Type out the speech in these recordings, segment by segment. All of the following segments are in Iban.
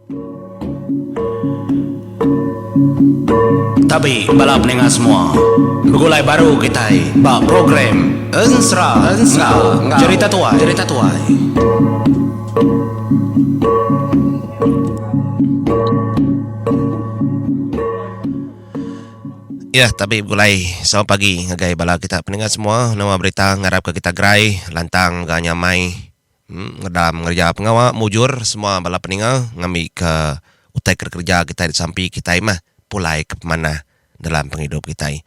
Tabi bala peninga semua. Begulai baru kitai ba program Ensera enggau Jerita Tuai. Jerita Tuai. Ya, tabi begulai selamat pagi ngagai bala kita peninga semua. Nama berita ngarapka kita gerai, lantang ga nyamai. Ngedam ngereja pengawa mujur semua bala peninga ngambika utai ke dikereja kitai disampi kitai mah pulai ke pemanah dalam pengidup kitai.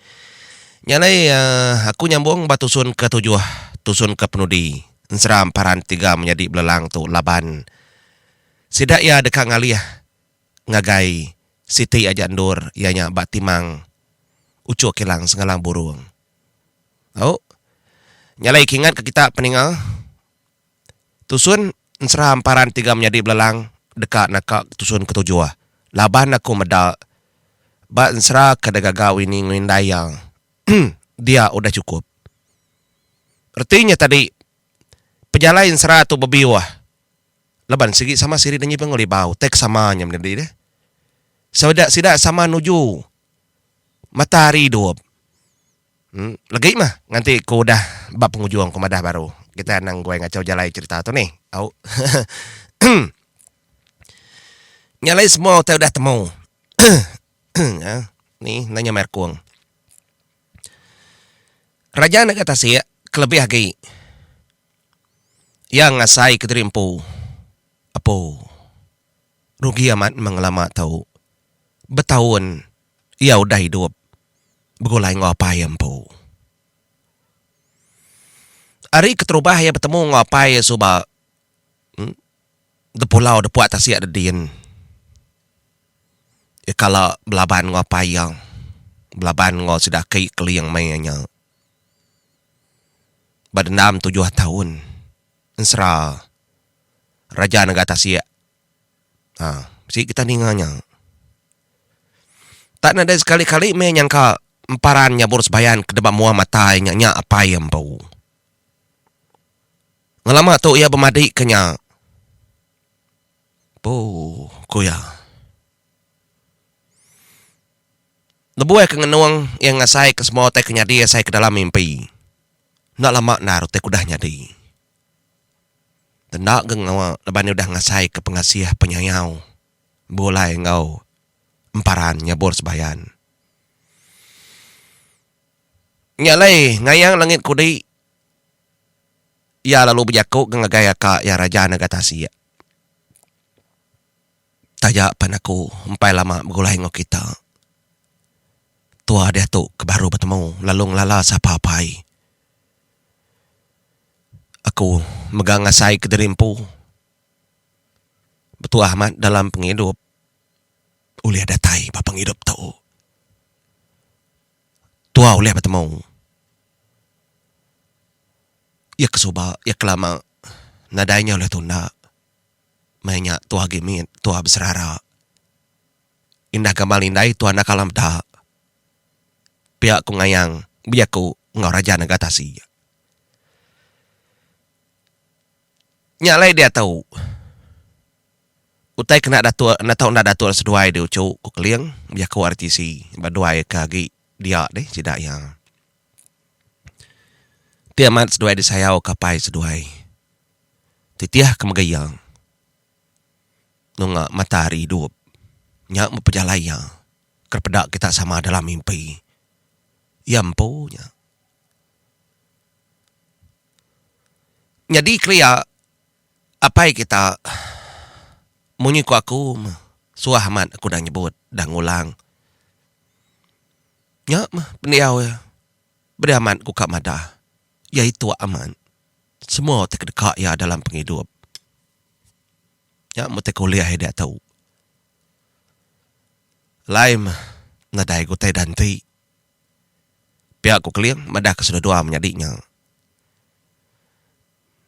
Nya alai aku nyambung ba tusun ke tujuh tusun ke penudi ensera emparan tiga menyadi belelang tu laban sida iya deka ngalih ngagai siti aja endur iya nya ba Timang Uchu Kilang Sengalang Burung. Au. Nya alai kingatka kita peninga, tusun ensera emparan tiga menyadi belelang deka naka tusun ketujuh laban aku meda ba ensera ke digaga Winnie enggau indai iya dia udah chukup. Reti nya tadi pejalai ensera tu bebiuh laban sigi sama siri danyi pengelibau tek sama nya menyadi deh. Sida sida sama nuju matahari idup. Legi mah nganti ku udah ba pengujung ku madah baru. Kitai anang guai ngachau jalai cherita tu nih. Au. Nya alai semua utai udah temu. Ni nanya meh rekung. Raja nega tasik kelebih agi iya ngasai kediri empu. Apu. Rugi amat mengelama tu. Betaun iya udah idup begulai enggau apai iya empu. Ari keterubah iya betemu enggau apai iya suba de pulau de puak tasik de din. Iya kala belaban enggau apai iya, belaban enggau sida aki keling maya nya. Ba dendam tujuh taun ensera Raja Nengah Tasik. Ha, bisi kita ninga nya. Tak nadai sekali-kali meh nyangka emparan nyabur sebayan ke deba mua mata iya nya nya apai iya empu. Ngelama tu iya bemadi ke nya. Puh, ku iya. Lebuh iya ke ngenung, iya ngasai ke semua utai ke nyadi asai ke dalam mimpi. Enda lama endar utai ke udah nyadi. Enda ga ngawa laban iya udah ngasaika pengasih penyayau begulai enggau emparan nyabur sebayan. Nya alai ngayang langit kudi iya lalu bejaku ga ngagai aka iya Raja Naga Tasik. Taja pan aku empai lama begulai enggau kita. Tua diatu ke baru betemu lalu ngelala sapa apai. Aku mega ngasai kediri empu betuah amat dalam pengidup ulih datai ba pengidup tu. Tua ulih betemu. Iya ke suba, iya ke lama nadai nya ulih tunda. Meh nya tua agi mit, tua beserara. Indah gamal indai tua enda kala meda. Pia ku ngayang bejaku enggau Raja Nega Tasi. Nya alai diatu, utai kena datur enda tau enda datur seduai di uchu, ku Keling bejaku ari tisi ba duai ke agi dia deh sida iya. Ti amat seduai disayau ke apai seduai. Titih ke mega iya nunga mata hari idup nya meh pejalai iya ke peda kita sama dalam mimpi iya empu nya. Nyadi kelia apai kita munyi ku aku meh suah amat aku udah nyebut udah ngulang. Nya meh pendiau iya beri amat ku ka madah iya itu amat semua ti kedeka iya dalam pengidup. Nya meh ti ke ulih iya diatu. Alai meh nadai ku utai danti. Pia ku Keling madah ke sida dua menyadi nya.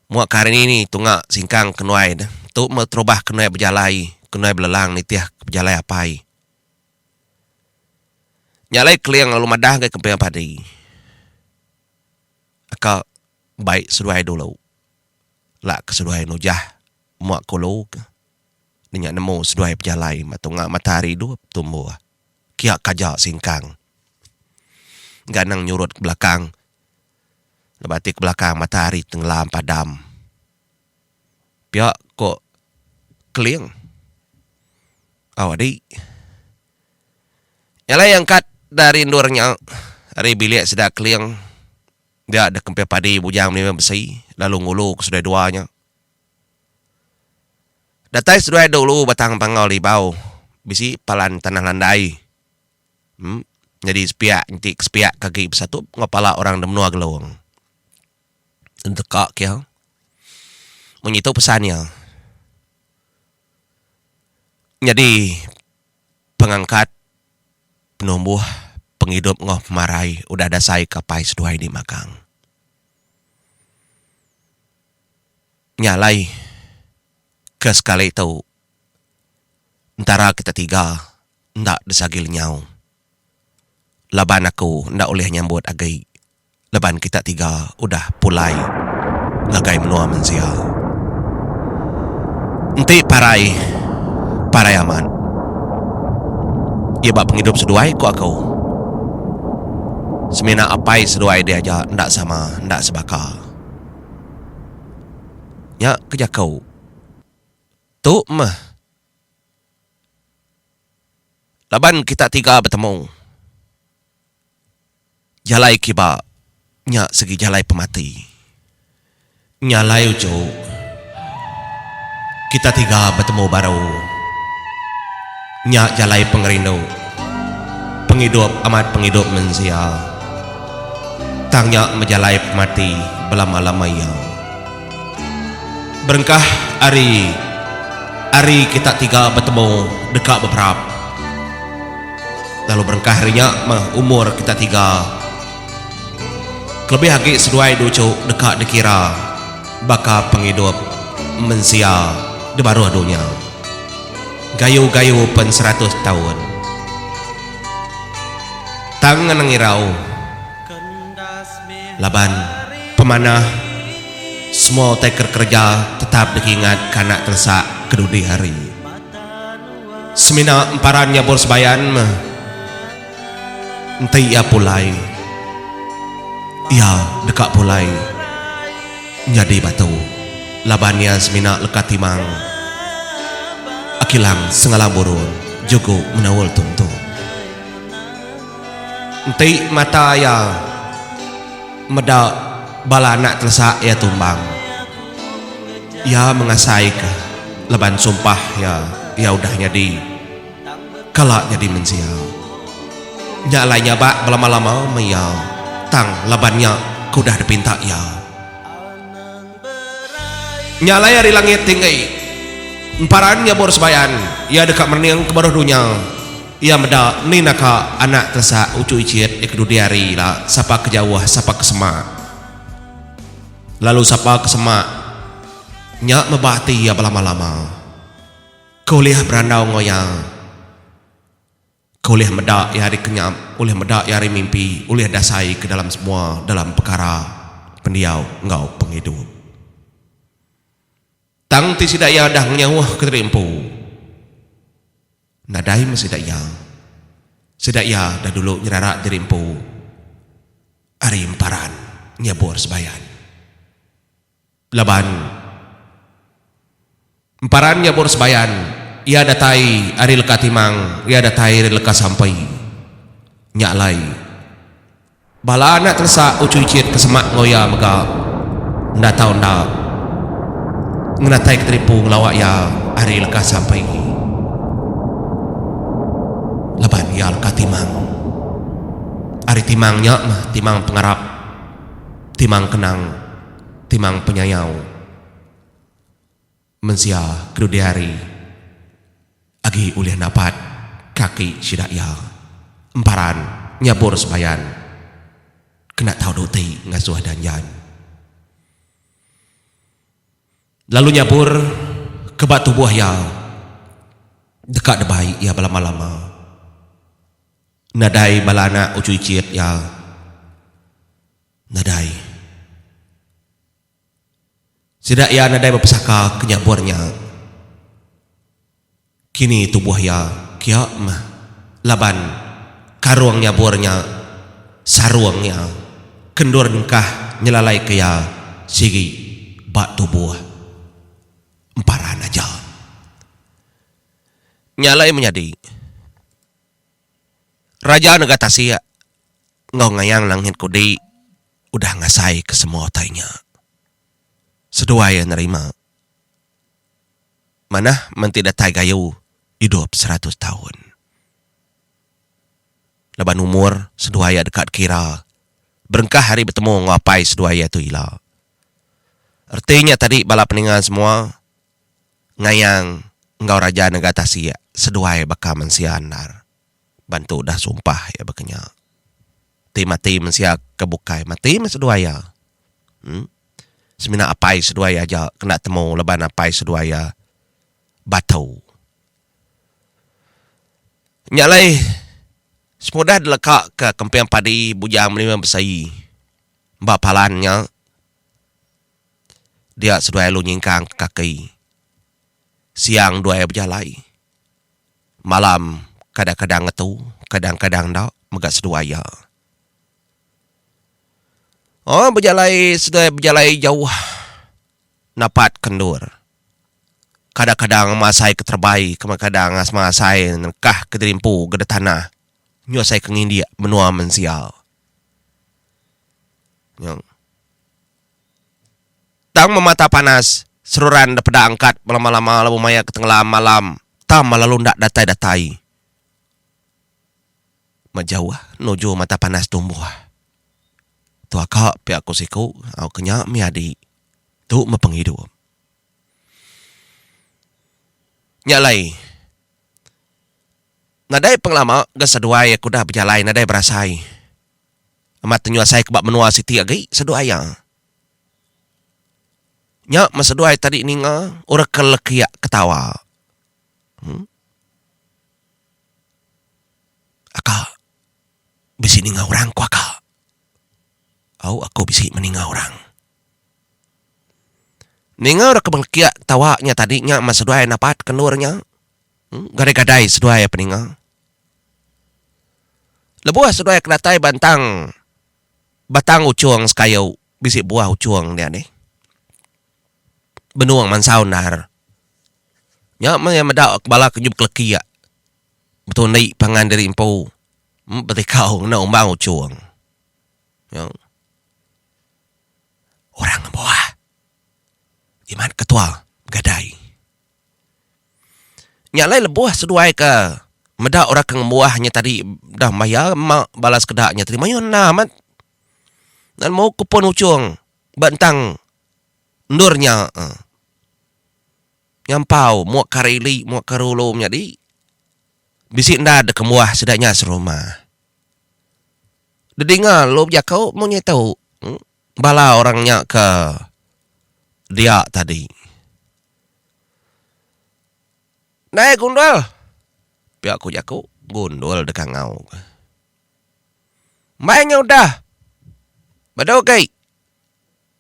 Mua ke hari ni tunga singkang ke nuai ne. Tu meh terubah ke nuai bejalai, ke nuai belelang nitih ke pejalai apai. Nya alai Keling lalu madah ngagai Kemping Padi. Aka bai seduai dulu. La ke seduai nujah mua ke ulu ke. Nya nemu seduai bejalai matunga matahari idup tumbuh. Kia kaja singkang. Ganang nyurut ke belakang. Lebuh ati ke belakang matahari tenggelam padam. Pia ko Keling. Au adi. Nya alai angkat dari endur nya ari bilik sida Keling dia deh kempih padi Bujang Menimang Besi lalu ngulu ke seduai dua nya. Datai seduai dulu Batang Panggau Libau bisi palan tanah landai em nyadi sepiak enti ke sepiak ke agi besatup enggau pala orang da menua Gelong. Enteka kia munyi tu pesan iya. Nyadi pengangkat penumbuh pengidup enggau pemarai udah dasai ke apai seduai ni magang. Nya alai, ke sekali tu, entara kita tiga enda disagi lenyau. Laban aku enda ulih nyambut agi laban kita tiga udah pulai ngagai menua mensia. Enti parai, parai amat. Iya ba pengidup seduai ku aku. Semina apai seduai dia aja enda sama, enda sebaka. Nya ke jaku. Tu meh. Laban kita tiga betemu. Jalai kiba nya segi jalai pemati. Nya alai uchu. Kita tiga betemu baru. Nya jalai pengerindu. Pengidup amat pengidup mensia. Tang nya mejalai pemati belama-lama iya. Berengkah ari ari kita tiga betemu deka beberap. Lalu berengkah ari nya meh umur kita tiga. Kelebih agi seduai duchu deka dikira baka pengidup mensia di baruh dunya. Gayu-gayu pen seratus taun. Tang anang irau laban pemanah semua utai ke kereja tetap dikingat ke anak telesak ke dudi hari. Semina emparan nyabur sebayan meh enti iya pulai. Iya deka pulai. Nyadi batu laban iya semina leka timang Akilang Sengalang Burung jugu menaul tuntung. Enti mata iya meda bala anak telesak iya tumbang, iya mengasaika laban sumpah iya iya udah nyadi kala nyadi mensia. Nya alai nyabak belama-lama meh iya tang laban nya ke udah dipinta iya. Nya alai ari langit tinggi emparan nyabur sebayan iya deka merening ke baruh dunya. Iya meda ni naka anak telesak uchu ichit iya ke dudi hari ila sapa ke jauh sapa ke semak. Lalu sapa ke semak nya meba ati iya belama-lama. Ke ulih berandau enggau iya. Ke ulih meda iya ari kenyap, ulih meda iya ari mimpi, ulih dasai ke dalam semua dalam pekara pendiau enggau pengidup. Tang ti sida iya dah ngenyauh ke diri empu, nadai meh sida iya. Sida iya dah dulu nyerara diri empu ari emparan nyabur sebayan. Laban Emparan nyabur sebayan, iya datai ari leka timang, iya datai ari leka sampai. Nya alai, bala anak telesak uchu ichit ke semak enggau iya mega enda tau enda ngenatai keteripu ngelawa iya ari leka sampai. Laban iya leka timang. Ari timang nya meh timang pengarap, timang kenang. Timang penyayau mensia ke dudi hari agi ulih napat kaki sida iya emparan nyabur sebayan kena tau duti ngasuh danjan lalu nyabur ke ba tubuh iya deka debai iya belama-lama nadai bala anak uchu ichit iya. Nadai. Sida iya nadai bepesaka ke nyabur nya. Kini tubuh iya kia meh laban karung nyabur nya sarung iya ke endur engkah nyelalaika iya sigi ba tubuh emparan aja. Nya alai menyadi Raja Nega Tasik enggau Ngayang Langit Kudi udah ngasaika semua utai nya. Seduai iya nerima. Manah menti datai gayu idup seratus taun. Laban umur seduai iya deka dikira berengkah ari betemu enggau apai seduai iya tu ila. Reti nya tadi bala peninga semua ngayang enggau raja nega tasik seduai baka mensia endar. Bantu udah sumpah iya baka nya. Ti mati mensia ke bukai mati meh seduai iya. Em. Semina apai seduai iya aja kena temu laban apai seduai iya batu. Nya alai semudah dileka ke kemping padi Bujang Menimang Besai ba palan nya dia seduai lalu nyingkang ke kaki. Siang duai bejalai. Malam kadang-kadang ngetu, kadang-kadang enda mega seduai iya. Oh bejalai seduai bejalai jauh napat ke endur. Kadang-kadang masai ke terebai kadang-kadang asai nengkah ke diri empu ga da tanah nyu asai ke ngindik menua mensia. Nya. Tang memata panas seruran da peda angkat belama-lama lebuh maya ke tenggelam malam tam lalu enda datai-datai. Mejauh nuju mata panas tumbuh. Tu aka pia ku siku au ke nya mih adi. Tu meh pengidup. Nya alai nadai pengelama ga seduai aku udah bejalai nadai berasai. Amat tenyu asai ke ba menua siti agi seduai iya. Nya meh seduai tadi ninga orang ke lekiak ketawa. Huh. Aka bisi ninga orang ku aka. Au aku bisi meninga orang. Ninga orang ke bengkiak tawa nya tadi nya meh seduai napat ke endur nya. Gadai-gadai seduai peninga. Lebuh seduai ke datai ba entang batang uchung sekayu bisi buah uchung dia deh. Benung mansau endar. Nya meh meda bala ke nyup kelekiak. Betundi pangan diri empu betikau ngena umbang uchung. Nya. Orang ngembuah. Jimat ketua begadai. Nya alai lebuh seduai ke meda orang ke ngembuah nya tadi dah mayar ema bala sekeda nya tadi mayuh enda amat. Nemu ke pun uchung ba entang endur nya. Nyampau muak ke ari ili muak ke ari ulu menyadi bisi enda dek kemuah sida nya serumah. Dedinga lalu bejaku munyi tu bala orang nya ke dia tadi. Ndai gundul pia ku jaku gundul deka ngau. Mbai nya udah bedau agi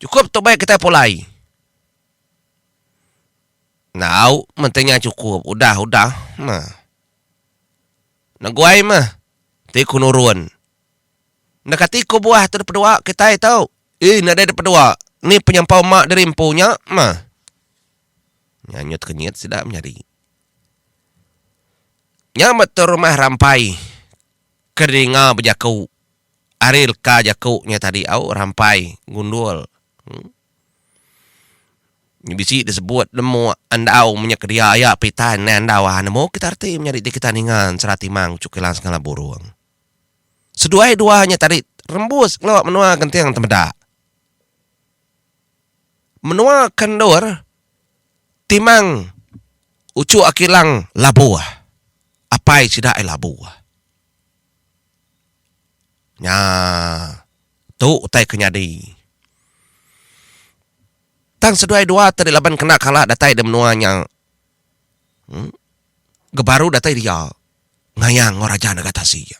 chukup tu bai kitai pulai. Enggau menti nya chukup udah udah meh. Neguai meh ti ku nurun. Enda kati ku buah tu dipedua kitai tu. Ih nadai dipedua ni penyampau mak diri empu nya meh. Nya nyu tekenyit sida menyadi. Nya meh tu rumah rampai ke dinga bejaku ari leka jaku nya tadi au rampai gundul. Nya bisi disebut nemu andau menya kedia aya pitan neh andau ah nemu kita reti menyadi ti kita ninga ensera timang chukilang segala burung. Seduai dua nya tadi rembus ngelawa menua Genting Temeda. Menua ke endur timang uchu Akilang Labuh apai sida ai Labuh. Nya tu utai ke nyadi. Tang seduai dua tadi laban kena kala datai da menua nya uhh ga baru datai dia ngayang enggau raja naga tasik.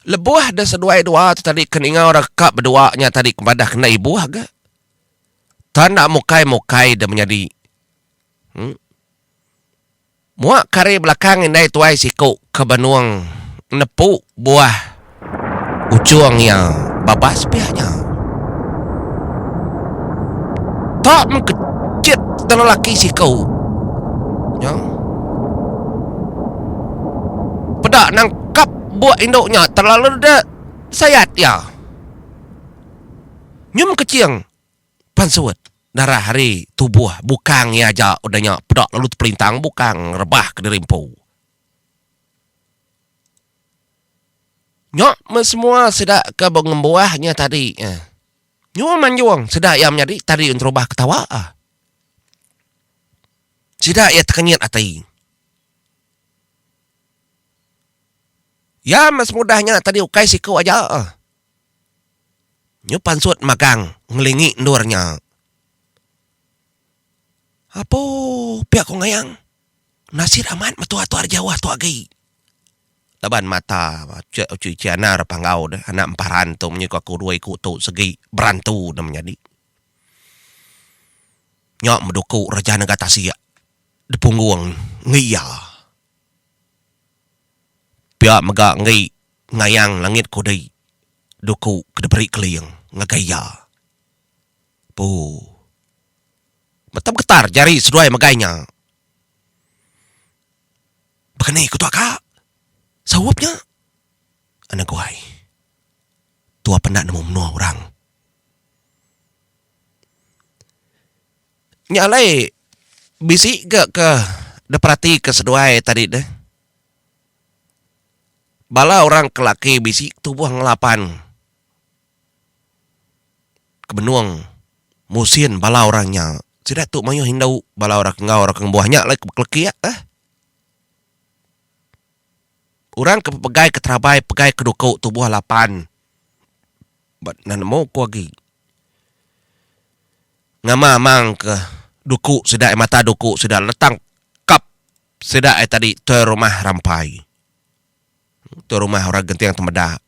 Lebuh da seduai dua tu tadi ke ninga orang ka bedua nya tadi ke madah kena ibuh ga. Tang enda mukai mukai da menyadi uhh. Mua ke ari belakang indai tuai siku ke benung nepu buah uchung iya babas pia nya. Tak mengkechit te lelaki siku nya. Peda nangkap buah indu nya terlalu dek sayat iya. Nyum keching pansut. Darah ari tubuh bukang iya aja udah nya peda lalu tepelintang bukang rebah kediri empu. Nya meh semua sida ke bengembuah nya tadi. Nyuah manjung sida iya menyadi tadi enterubah ketawa. Sida iya tekenyit ati. Iya meh semudah nya tadi ukai siku aja. Nyu pansut magang ngelingi endur nya. Apo pia ku ngayang nasit amat metua tu ari jauh tu agi. Laban mata uchu ichi anak panggau deh anak emparan tu munyi ku aku dua iku tu segi berantu ne menyadi. Nya meduku raja nega tasik dipunggung ngi iya. Pia mega enggi ngayang langit kudi duku ke diberi Keling ngagai iya. Puu. Meta begetar jari seduai megai nya. Baka ni ku tua ka? Saup nya. Anak guai. Tua penda nemu menua orang. Nya alai bisi ga ke diperatika seduai tadi deh. Bala orang ke laki bisi tubuh ngelapan ke benung musin bala orang nya. Sida tu mayuh indu bala orang ke enggau orang ke ngembuah nya alai ke bekelekik eh. Orang ke bepegai ke terabai pegai ke duku tubuh lapan ba nemu ku agi. Ngama amang ke duku sida mata duku sida letang kap sida ai tadi tuai rumah rampai. Tuai rumah orang Genting Temeda.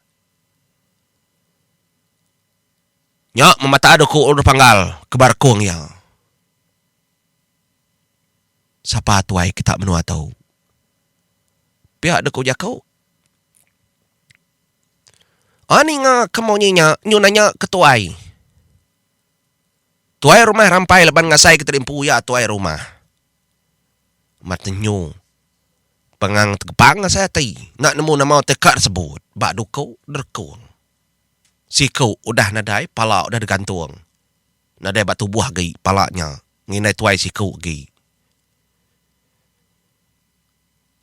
Nya memata duku ulun panggal ke ba rekung iya. Sapa tuai kita menua tu? Pia dek ku jaku. A ninga ke munyi nya nyu nanya ke tuai. Tuai rumah rampai laban ngasai ke tadi empu iya tuai rumah. Amat nyu pengang tegepang asai ati enda nemu nama utai ka disebut ba duku derekung. Siku udah nadai pala udah digantung nadai ba tubuh agi pala nya ngindai tuai siku agi.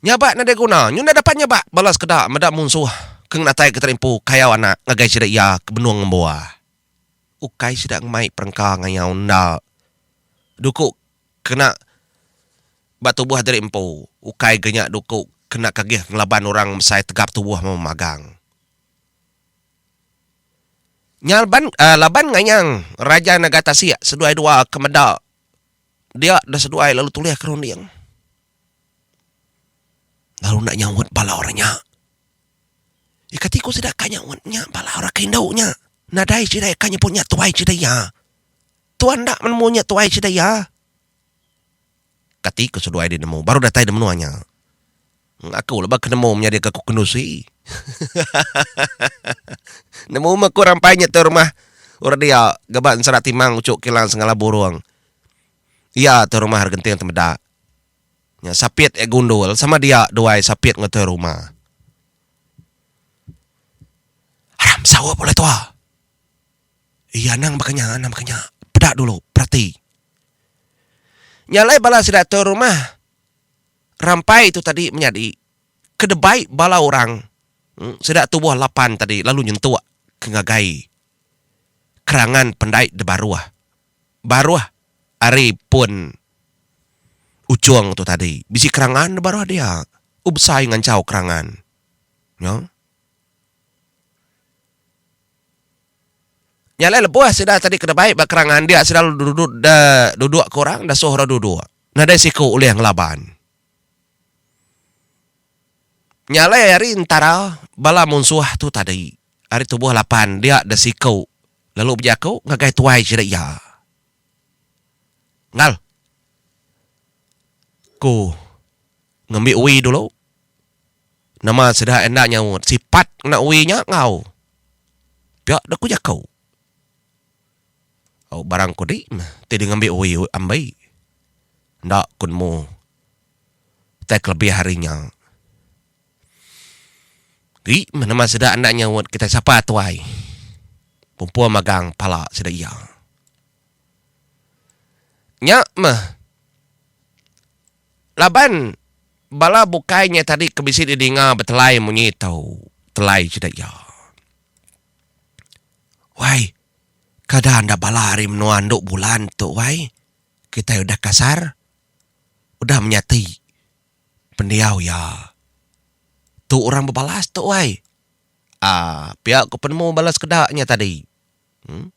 Nyabak nadai guna nyu enda dapat nyabak bala sekeda meda munsuh ke ngenatai ke tadi empu kayau anak ngagai sida iya ke benung ngembuah. Ukai sida ngemai perengka ngayau enda duku kena ba tubuh diri empu ukai ga nya duku kena kagih ngelaban orang mesai tegap tubuh memagang. Nya laban laban ngayang Raja Naga Tasik seduai dua ke meda dia da seduai lalu tulih ke runding lalu enda nyaut bala orang nya. Ika ti ku sida ka nyaut nya bala orang ke indu nya. Nadai sida ika nyebut nya tuai sida iya. Tuan enda menemu nya tuai sida iya. Kati ku seduai di nemu baru datai di menua nya. Aku leba ke nemu menyadi ke aku kenusi. Nemu meh ku rampai nya tu rumah orang dia ga ba ensera timang uchu kilang sengala burung. Iya tu rumah Genting Temeda. Nya sapit iya gundul sama dia duai sapit enggau tuai rumah. Aram saup ulih tua. Iya anang baka nya anang baka nya. Peda dulu perati. Nya alai bala sida tuai rumah rampai tu tadi menyadi ke debai bala orang sida tubuh lapan tadi lalu nyentuk ke ngagai kerangan pendai debaruh. Baruh ari pun Uchong tu tadi bisi kerangan da baruh dia. U besai nganchau kerangan. Nya. Nya alai lebuh sida tadi ke dibai ba kerangan dia sida lalu duduk da duduk ke orang dasuh orang duduk. Nadai siku ulih ngelaban. Nya alai ari entara bala munsuh tu tadi ari tubuh lapan dia da siku lalu bejaku ngagai tuai sida iya. Ngal. Ku. Ngambi wi dulu. Nama sida enda nyaut sipat ngena wi nya enggau. Pia deh ku jaku. Au barang ku di meh ti di ngambi wi ambi. Enda ku nemu utai kelebih ari nya. Agi meh nama sida enda nyaut kitai sapa tuai. Pumpung magang pala sida iya. Nya meh laban bala bukai nya tadi ke bisi didinga betelai munyi tu telai sida iya. Wai kada enda bala ari menua andu bulan tu wai kitai udah kasar udah menyati pendiau iya. Tu orang bebalas tu wai. Aaa pia ku penemu bala sekeda nya tadi. Em.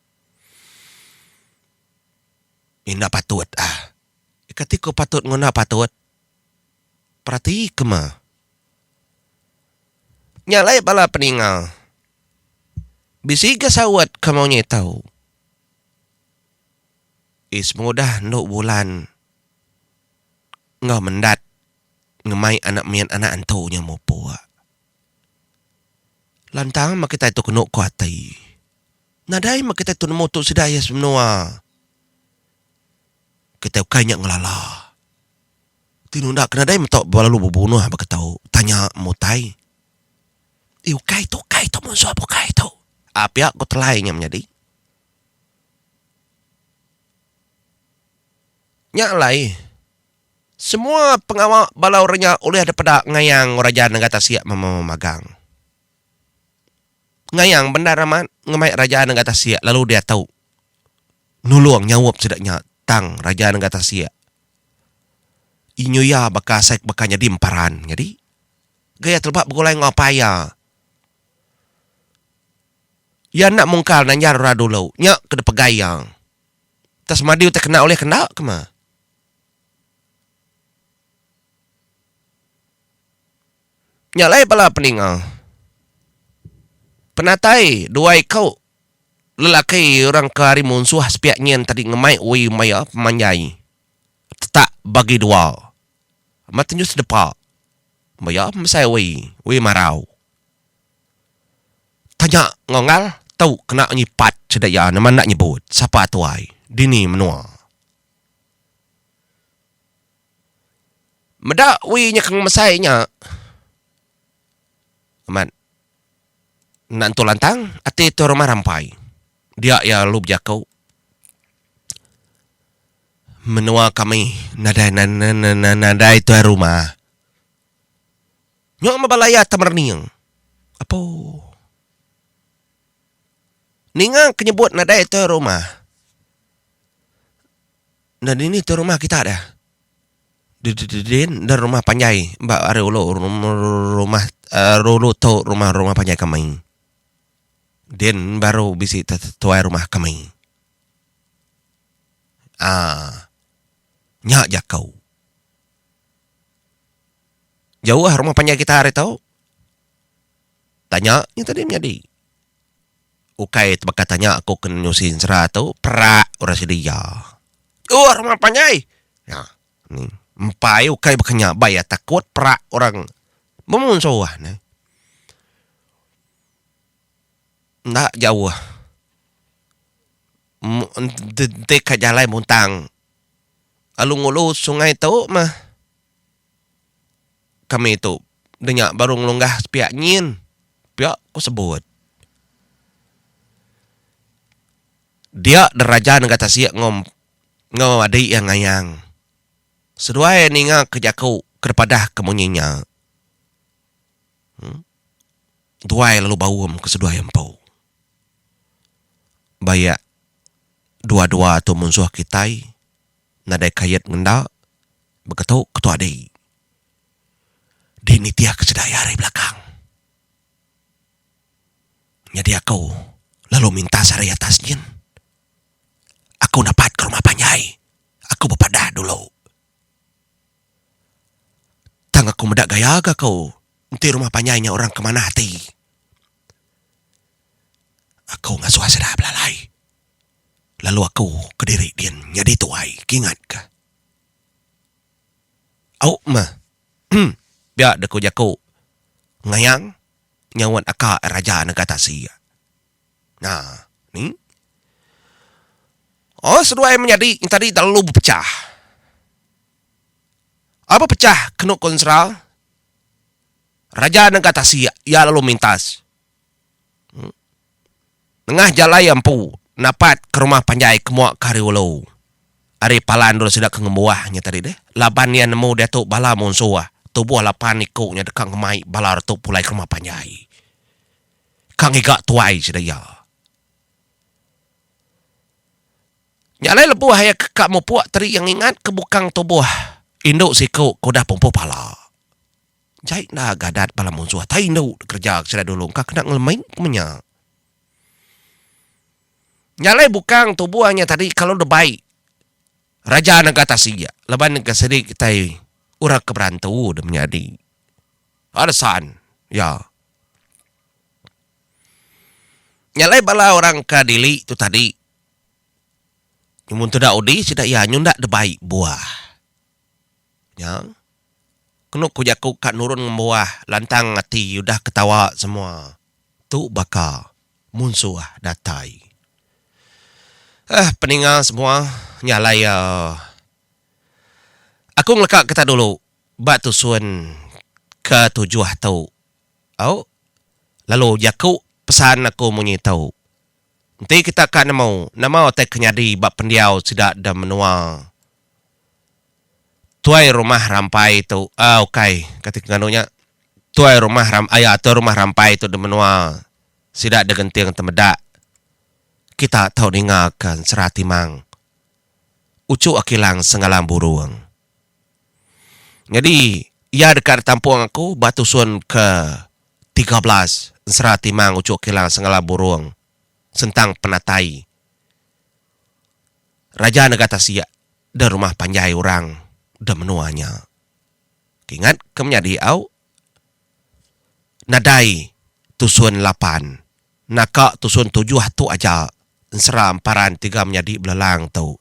Enda patut ah. Kati ku patut enggau enda patut? Perati ke meh. Nya alai bala peninga. Bisi ga saut ke munyi tu. Is pengudah endu bulan enggau mendat ngemai anak mit anak antu nya mupuk. Lantang meh kitai tu kenu ku ati. Nadai meh kitai tu nemu tu sida iya semenua. Kitai ukai nya ngelala. Ti nunda ke nadai meto belalu bebunuh baka tu tanya mutai. Eh ukai tu ukai tu munsuh bukai tu. Aa pia ku telai nya menyadi. Nya alai semua pengawa bala orang nya ulih dipeda ngayang raja nengah tasik memagang. Ngayang bendar amat ngemai raja nengah tasik lalu diatu nulung nyaup sida nya tang raja nengah tasik inyu iya baka asai baka nyadi emparan nyadi gaya teleba begulai enggau apai iya. Iya enda mungkal nanjar orang dulu nya ke dipegai iya. Tang semadi utai kena ulih kenda ke meh. Nya alai bala peninga. Penatai dua iku lelaki orang ke ari munsuh sepiak nyin tadi ngemai ui maya pemanjai tetak bagi dua. Amat tenju sedepa maya pemesai ui, ui marau. Tanya enggau ngal tu kena nyipat sida iya nama enda nyebut sapa tuai dini menua. Meda wi nya ke ngemesai nya amat enda entu lantang ati tu rumah rampai. Dia iya lalu bejaku menua kami nadai nadai tuai rumah. Nya meh bala iya temerening. Apo. Ninga ke nyebut nadai tuai rumah. Enda dini tu rumah kita dah. Din enda rumah panjai ba ari ulu rumah ulu tu rumah rumah panjai kami. Din baru bisi tuai rumah kami. Aaa nya jaku. Jauh rumah panjai kita ari tu. Tanya nya tadi menyadi. Ukai tebaka tanya aku ke nyusi ensera tu perak orang sidi iya. Oh rumah panjai. Nya ni empai ukai baka nya bai iya takut perak orang bemunsuh ne. Enda jauh enti ka jalai muntang lalu ngulu sungai tu mah. Kami tu deh nya baru ngelunggah sepiak nyin, pia ku sebut. Dia deraja nengah tasik enggau enggau adi iya ngayang. Seduai ninga ke jaku ke dipadah ke munyi nya. Duai lalu baum ke seduai empu. Bayak dua-dua tu munsuh kitai. Nadai kait ngenda beketu ketu adi. Di nitih ke sida iya ari belakang. Nyadi aku lalu mintas ari atas nyin. Aku napat ke rumah panjai. Aku bepadah dulu. Tang aku meda gaya ga aku enti rumah panjai nya orang ke manah ati. Aku ngasuh sida belalai. Lalu aku kediri din nyadi tuai kingatka. Au meh. Pia deh ku jaku Ngayang nyaut aka Raja Nega Tasik. Nah, ni. Oh seduai menyadi tadi lalu bepechah. Apa pechah kenu ku ensera Raja Nega Tasik iya lalu mintas. Nengah jalai empu napat ke rumah panjai ke mua ke hari ulu. Ari palan dulu sida ke ngembuah nya tadi deh laban iya nemu diatu bala munsuh tubuh lapan iku nya deka ngemai bala retu pulai ke rumah panjai. Ka ngiga tuai sida iya. Nya alai lebuh iya ke ka mupuk tadi iya ngingat ke bukang tubuh indu siku ke udah pumpu pala. Jai enda ga adat bala munsuh tai indu kereja ke sida dulu engka kena ngelemi ke menya. Nya alai bukang tubuh nya tadi kalau debai raja nega tasi laban ke sidi kitai orang ke berantu de menyadi. Alasan iya. Nya alai bala orang ke dili tu tadi mun teda udi sida iya nyunda debai buah. Nya. Kenu ku jaku ka nurun ngembuah lantang ati udah ketawa semua. Tu baka munsuh datai. Eh peninga semua nya alai uhh aku ngeleka kita dulu ba tusun ke tujuh tu. Au lalu jaku pesan aku munyi tu. Enti kita ka nemu nama utai ke nyadi ba pendiau sida da menua. Tuai rumah rampai tu uh ukai kati ke nganu nya tuai rumah ram aya tuai rumah rampai tu di menua sida da genting temedak kita tau ninga ka ensera timang uchu akilang sengalang burung. Nyadi iya deka ditampung aku ba tusun ke 13 ensera timang uchu akilang sengalang burung sentang penatai Raja Nega Tasik da rumah panjai orang da menua nya. Kingat ke menyadi au nadai tusun lapan naka tusun tujuh tu aja ensera emparan tiga menyadi belelang tu.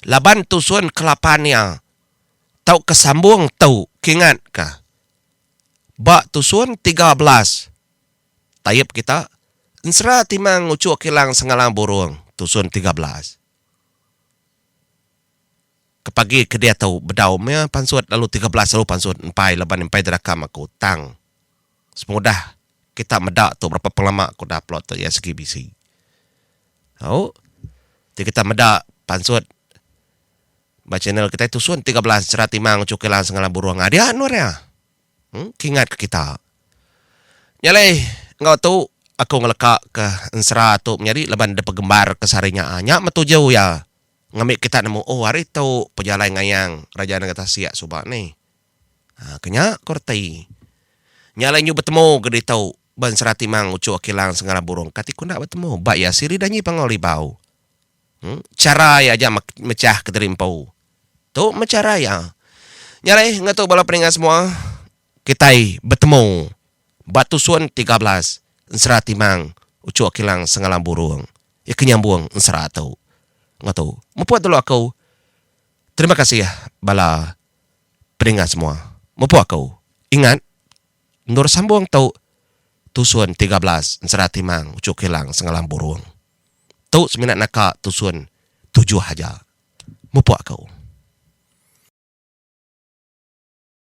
Laban tusun ke lapan iya tauka sambung tu kingat ka ba tusun 13 taip kita ensera timang nguchuk kilang sengalang burung tusun 13. Ke pagi ke diatu bedau meh pansut lalu 13 lalu pansut empai laban empai terakam aku tang sepengudah kita meda tu berapa pengelama aku dah upload tu iya sigi bisi. Au ti kita meda pansut ba channel kitai tusun 13 Sera Timang Chukilang Sengalang Burung dia endur iya. Em kingat ke kita. Nya alai enggau tu aku ngeleka ke ensera tu menyadi laban dep pegembar ke sehari nya. Nya meh tuju iya ngambi kita nemu oh hari tu pejalai ngayang Raja Nengah Tasik suba nih. Ha ke nya ku reti. Nya alai nyu betemu ke ditu ba ensera Timang Uchu Akilang Sengalang Burung kati ku enda betemu ba iya Siri Danyi Panggau Libau. Em chara iya aja mechah kediri empu. Tu meh chara iya. Nya alai enggau tu bala peninga semua kitai betemu ba tusun 13 Ensera Timang Uchuk Kilang Sengalang Burung iya ke nyambung ensera tu. Enggau tu mupuk dulu aku. Terima kasih bala peninga semua. Mupuk aku. Ingat endur sambung tu tusun 13 Ensera Timang Uchuk Kilang Sengalang Burung. Tu semina naka tusun tujuh aja. Mupuk aku.